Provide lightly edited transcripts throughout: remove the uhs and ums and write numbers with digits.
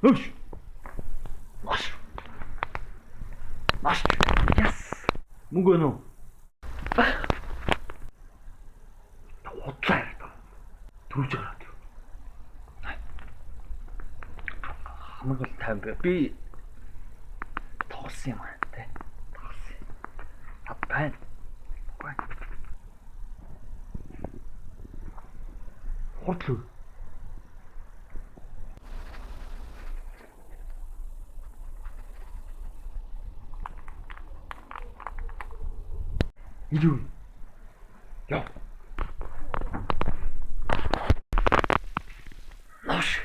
Нүш. Маш. Маш. Yes. Мөнгө нөө. Худлаа яриад. Төрж гараад. Хамаг бол тайван би. Би тоглосон юм аа те. Тоглосон. А байна. Байна. Хурдлуу. Юу? Яа. Нош.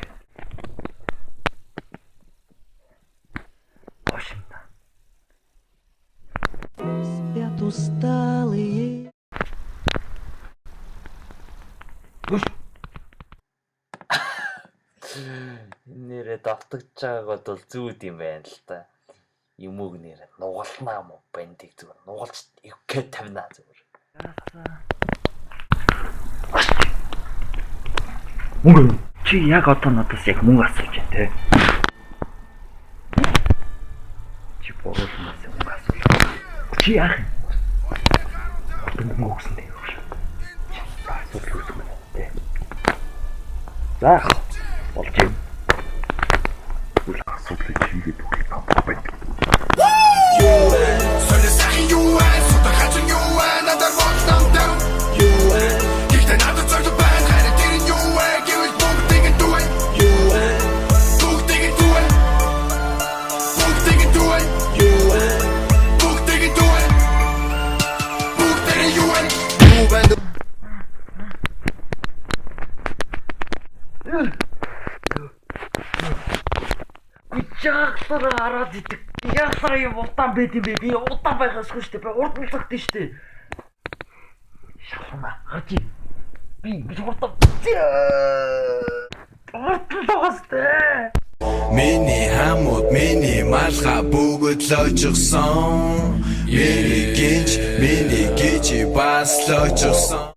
Нош юм да. Спят усталые. Нош. Нэрээ давтагч байгааг бол зүүд юм байна л та. Юмэг нэр нугалнаа мó бандыг зүгээр нугалж ивкэ тавина зүгээр. Мөнгө. Чи яг одоо надаас яг мөнгө асууж байна те. Чи буруулмаас мөнгө асууж. Чи яах юм? Одоо мөнгө өгсөн дээ юу шүү. Чи асуудал үүсэх юм те. За яах вэ? Болж юм. Үл асуудлыг хийгээд өгөх юм байна. Соли сайхан юу вэ? Судар хачин юу вэ? Надад бодлон дэв. Юу вэ? Гэхдээ надад зориг байна. Харин тэр нь юу вэ? Гэвэл бүгдийг нь дүүэн. Юу вэ? Бүгдийг нь дүүэн. Бүгдийг нь дүүэн. Юу вэ? Бүгдийг нь дүүэн. Бүгдийг нь юу вэ? Юу вэ? Яахлаараа хараад идэг. Яахлаараа юм удаан байд юм бэ? Би удаан байхаасгүй шүү дээ. Би урдмалцагдсан шүү дээ. Шална. Гарч ир. Би ингэж хурдан. Урдан байгаас дээ. Миний хамууд, миний малгай бүгд л очихсон. Миний гинж, миний гिच бас л очихсон.